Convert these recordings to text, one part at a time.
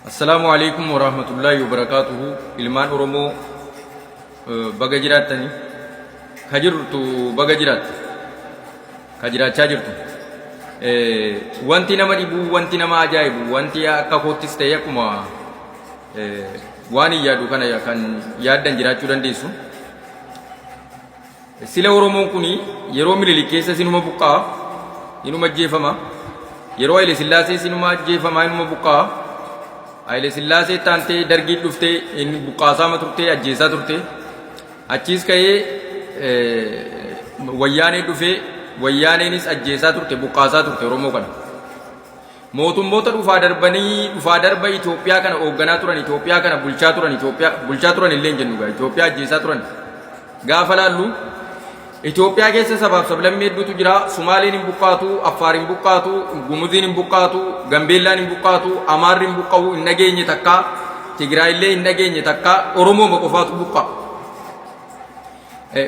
Assalaamu alaikum warahmatullaahi wabarakaatuhu. Ilmaan Oromoo, baga jiraattanii, ka jirtu baga jiraatte, ka jiraachaa jirtu. Wanti nama dhibu, wanti nama ajaa'ibu, wanti akka koottis ta'e akkuma waan hin yaadu kana kan yaaddan jiraachuu dandeessu. Sila Oromoon kun yeroo Minilik keessa sinuma buqqa'a, inuma ajjeefama. Yeroo Haile Sillaasee sinuma ajjeefama, inuma buqqa'a. Haile Sillaasee taantee Dargii dhuftee inni buqqaasaama turte, ajjeesaa turte. Achiis ka'ee Wayyaanee dhufee, Wayyaaneenis ajjeesaa turte, buqqaasaa turte Oromoo kana. Mootummoota dhufaa darbanii dhufaa darba Itoophiyaa kana hoogganaa turan, Itoophiyaa kana bulchaa turan, Itoophiyaa bulchaa turan illee hin jennu gaa, Itoophiyaa ajjeesaa turan. Gaafa laallu Itoophiyaa keessa sabaaf sablammii hedduutu jira. Sumaaleen hin buqqaatu, Affaar hin buqqaatu, Gumuziin hin buqqaatu, Gambeellaan hin buqqaatu, Amaarri hin buqqa'u, hin dhageenye takka, Tigraay illee hin dhageenye takka, Oromooma qofaatu buqqa.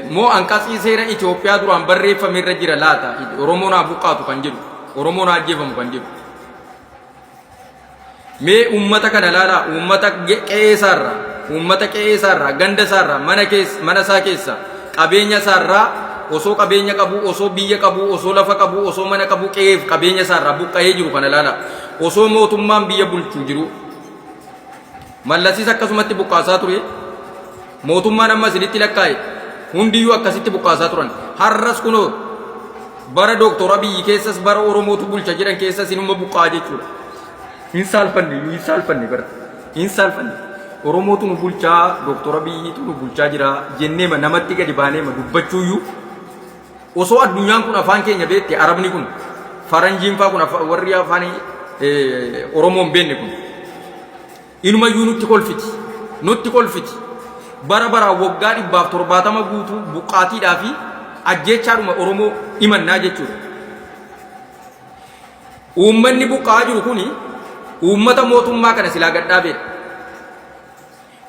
Moo anqatsii seera Itoophiyaa duraan barreeffame irra jira laata? Oromoon haa buqqaatu kan jedhu, Oromoon haa ajjeefamu kan jedhu. Mee uummata kana ilaalaa, uummata qe'ee isaarraa, uummata qe'ee isaarraa, ganda isaarraa, mana keessa, mana isaa keessa, qabeenya isaarraa osoo qabeenya qabu, osoo biyya qabu, osoo lafa qabu, osoo mana qabu, qe'eef qabeenya isaarraa buqqa'ee jiru kana ilaalaa. Osoo mootummaan biyya bulchu jiru. Mallasis akkasumatti buqqaasaa ture. Mootummaan amma isinitti lakkaa'e hundiyyuu akkasitti buqqaasaa turan. Har'as kunoo bara Dooktor Abiyyi keessas bara Oromootu bulcha jedhan keessas inuma buqqaa jechuudha. Hin saalfanne iyyuu, hin saalfanne bara. Hin saalfanne. Oromootu nu bulchaa, Dooktor Abiyyiitu nu bulchaa jira jenneema namatti gadi baaneema dubbachuuyyuu osoo addunyaan kun afaan keenya beekte, Arabni kun, faranjiin faa kun, warri afaan Oromoo hin beekne kun inumayyuu nutti kolfiti. Nutti kolfiti. Bara baraan waggaa 170 guutuu buqqaatiidhaa fi ajjeechaadhuma Oromoo himannaa jechuudha. Uummanni buqqa'aa jiru kuni uummata mootummaa kana silaa gad dhaabeedha.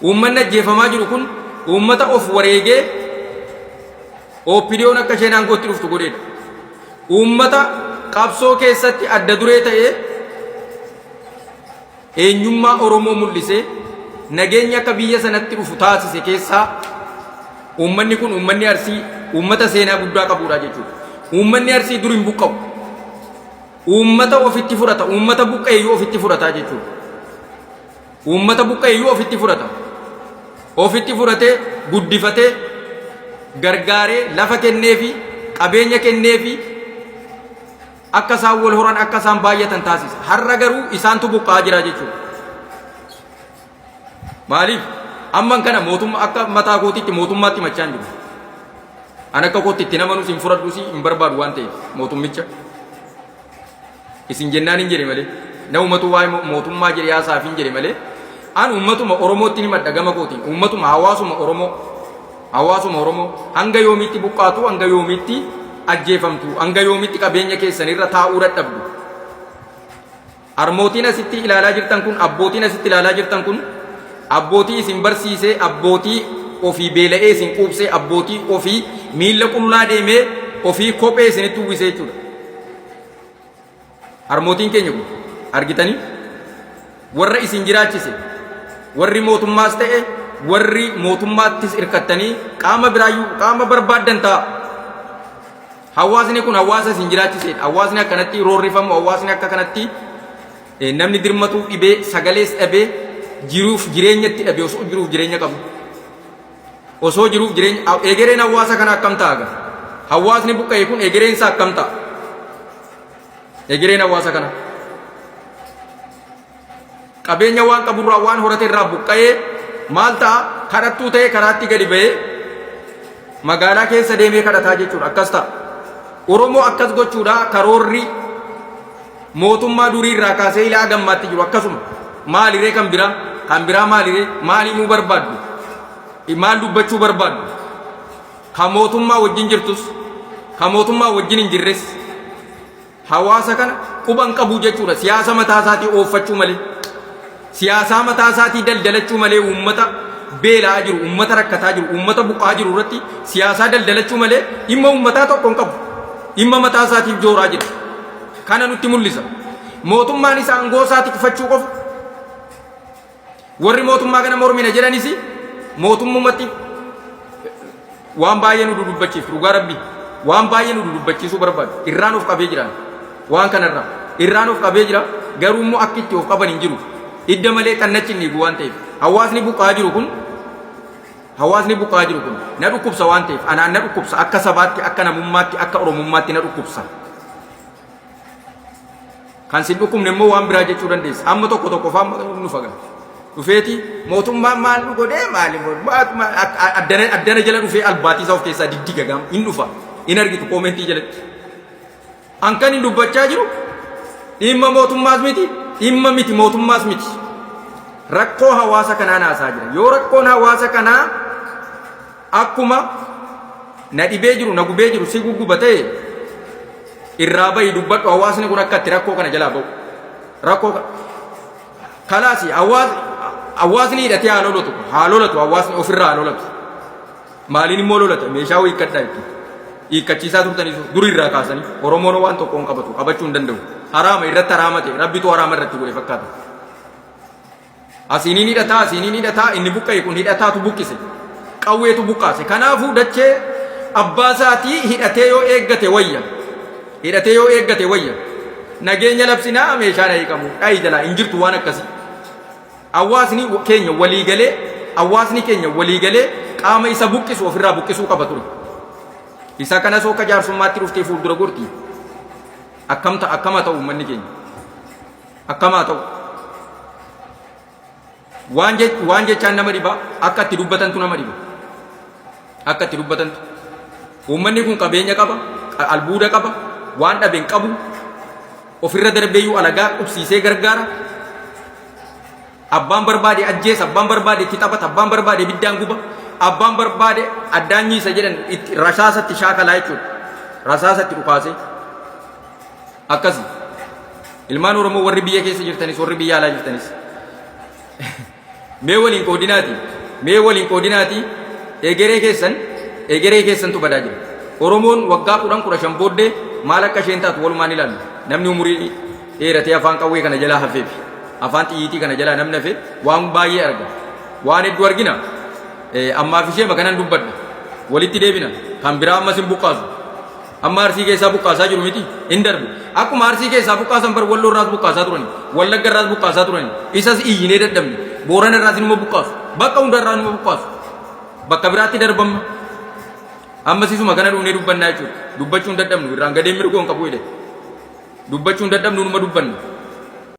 Uummanni ajjeefamaa jiru kun uummata of wareegee OPDOn akka isheen aangootti dhuftu godheedha. Uummata qabsoo keessatti adda duree ta'ee eenyummaa Oromoo mul'isee nageenyi akka biyya sanatti dhufu taasise keessaa uummanni kun, uummanni Arsii, uummata seenaa guddaa qabuudha jechuudha. Uummanni Arsii dur hin buqqa'u. Uummata ofitti fudhata, uummata buqqa'eyyuu ofitti fudhataa jechuudha. Uummata buqqa'eyyuu ofitti fudhata. Ofitti fudhatee guddifatee gargaaree lafa kenneefi qabeenya kenneefi akka isaan wal horan, akka isaan baay'atan taasisa. Har'a garuu isaantu buqqa'aa jira jechuudha. Maaliif? Amman kana mootummaa akka mataa kootiitti mootummaatti himachaa hin jiru. An akka kootti itti namanus hin fudhadhus hin barbaadu waan ta'eef mootummicha. Isin jennaan hin jedhe malee. Namumatu waa'ee mootummaa jedhee haasaaf hin jedhe malee. An uummatuma Oromootti himadha gama kootiin. Uummatuma hawaasuma Oromoo. Hawaasuma Oromoo hanga yoomiitti buqqaatu, hanga yoomiitti ajjeefamtu, hanga yoomiitti qabeenya keessanirra taa'uu dadhabdu? Harmootiin asitti ilaalaa jirtan kun, abbootiin asitti ilaalaa jirtan kun, abbootii isin barsiisee, abbootii ofii beela'ee isin quubsee, abbootii ofii miilla qullaa deemee ofii kophee isinitti uwwisee jechuudha. Harmootiin keenya kun argitanii warra isin jiraachise, warri mootummaas ta'e warri mootummaattis hirkattanii qaama biraayyuu qaama barbaaddan ta'a. Hawaasni kun hawaasa isin jiraachisedha. Hawaasni akkanatti roorrifamu, hawaasni akka kanatti namni dirmatuu dhibee, sagalees dhabee, jiruuf jireenyatti dhabee osoo jiruuf jireenya qabu. Osoo jiruuf jireenya egereen hawaasa kana akkam ta'a gaa? Hawaasni buqqa'e kun egereen isaa akkam ta'a? Egereen hawaasa kana. Qabeenya waan qaburraa, waan horate irraa buqqa'ee maal ta'a? Kadhattuu ta'ee karaatti gadi ba'ee magaalaa keessa deemee kadhataa jechuudha. Akkas ta'a. Oromoo akkas gochuudha karoorri mootummaa durii irraa kaasee ilaa gammaatti jiru akkasuma. Maaliree kan biraa? Kan biraa maaliree? Maal himuu barbaaddu? Maal dubbachuu barbaaddu? Ka mootummaa wajjin jirtus, ka mootummaa wajjin hin jirres hawaasa kana quban qabu jechuudha. Siyaasa mataa isaatii ooffachuu malee, siyaasaa mataa isaatii daldalachuu malee, uummata beela'aa jiru, uummata rakkataa jiru, uummata buqqa'aa jiru irratti siyaasaa daldalachuu malee dhimma uummataa tokko hin qabu. Dhimma mataa isaatiif jooraa jira. Kana nutti mul'isa. Mootummaan isa aangoo isaa tikfachuu qofa. Warri mootummaa kana mormina jedhanis mootummumatti waan baay'ee nu dudubbachiiftu dhugaa rabbi waan baay'ee nu dudubbachiisuu barbaadu. Irraan of qabee jira waan kanarraa irraan of qabee jira garuu immoo akka itti of qaban hin jiru. Idda malee xannachi hin dhiigu waan ta'eef hawaasni buqqa'aa jiru kun hawaasni buqqa'aa jiru kun na dhukkubsa waan ta'eef anaan na dhukkubsa akka sabaatti akka namummaatti akka oromummaatti na dhukkubsa. Kan sin dhukkubne immoo waan biraa jechuu dandeessa. Amma tokko tokko faan nu faga. Dhufeeti mootummaan maal nu godhee maali addana addana jala dhufee albaatii isaa of keessaa diddiga gaam hin dhufa. Hin argitu koomentii jalatti. An kan hin dubbachaa jiru dhimma mootummaas miti dhimma miti mootummaas miti. Rakkoo hawaasa kanaa naasaa jira. Yoo rakkoon hawaasa kanaa akkuma na dhibee jiru na gubee jiru si gugguba ta'e irraa bahi dubbadhu hawaasni kun akka itti rakkoo kana jalaa ba'u. Rakkoo kalaasi hawaasni hidhatee haa lolatu haa lolatu hawaasni ofirraa haa lolatu. Maaliin immoo lolata meeshaa hiikkadhaa itti. Hiikkachiisaa turtanii dur irraa kaasanii Oromoon waan tokko hin qabatu qabachuu hin danda'u. Haraama irratti haraama ta'e rabbitu haraama irratti godhe fakkaata. Asiiniin hidhataa, asiiniin hidhataa, inni buqqa'e kun hidhataatu buqqise. Qawweetu buqqaase. Kanaafuu dachee abbaa isaatii hidhatee yoo eeggate wayya. Hidhatee yoo eeggate wayya. Nageenya labsinaa meeshaan hiikamu. Dhayi jalaa hin jirtu waan akkasii. Hawaasni keenya walii galee hawaasni keenya walii galee qaama isa buqqisu ofirraa buqqisuu qaba ture. Isa kanas akka jaarsummaatti dhuftee fuuldura gorti. Akkam ta'a akkama ta'u uummanni keenya. Akkam haa ta'u. Waan jech waan jechaan nama dhiba akka itti dubbatantu nama dhiba. Akka itti dubbatantu. Uummanni kun qabeenya qaba, albuuda qaba, waan dhabe hin qabu. Ofirra darbeeyyuu alagaa qubsiisee gargaara. Abbaan barbaade ajjeesa, abbaan barbaade itti taphata, abbaan barbaade ibiddaan guba, abbaan barbaade addaan nyiisa jedhan itti rasaasa itti shaakalaa jechuudha. Rasaasa itti dhukaasee. Akkasi. Ilmaan Oromoo warri biyya keessa jirtanis warri biyya alaa jirtanis. Mee waliin qoodinaati. Mee waliin qoodinaati. Egeree keessan egeree keessantu badaa jira. Oromoon waggaa 10 15 booddee maal akka isheen taatu walumaan ilaalla. Namni umurii dheeratee afaan qawwee kana jalaa hafeefi afaan xiyyiitii kana jalaa namni hafe waan baay'ee arga. Waan hedduu argina. Ammaaf ishee makanan dubbadha. Walitti deebina. Kan biraa ammas hin buqqaasu. Amma Arsii keessaa buqqaasaa jiru miti hin darbu. Akkuma Arsii keessaa buqqaasan bar Walloo irraas buqqaasaa turani. Wallagga irraas buqqaasaa turani. Isas iyyinee dadhabne. Boorana irraas inuma buqqaasu. Bakka hunda irraa inuma buqqaasu. Bakka biraatti darbamma. Ammas isuma kana dhufnee dubbannaa jechuudha. Dubbachuu hin dadhabnu. Irraan gadeen mirgoo hin qabu jedhe. Dubbachuu hin dadhabnu numa dubbanna.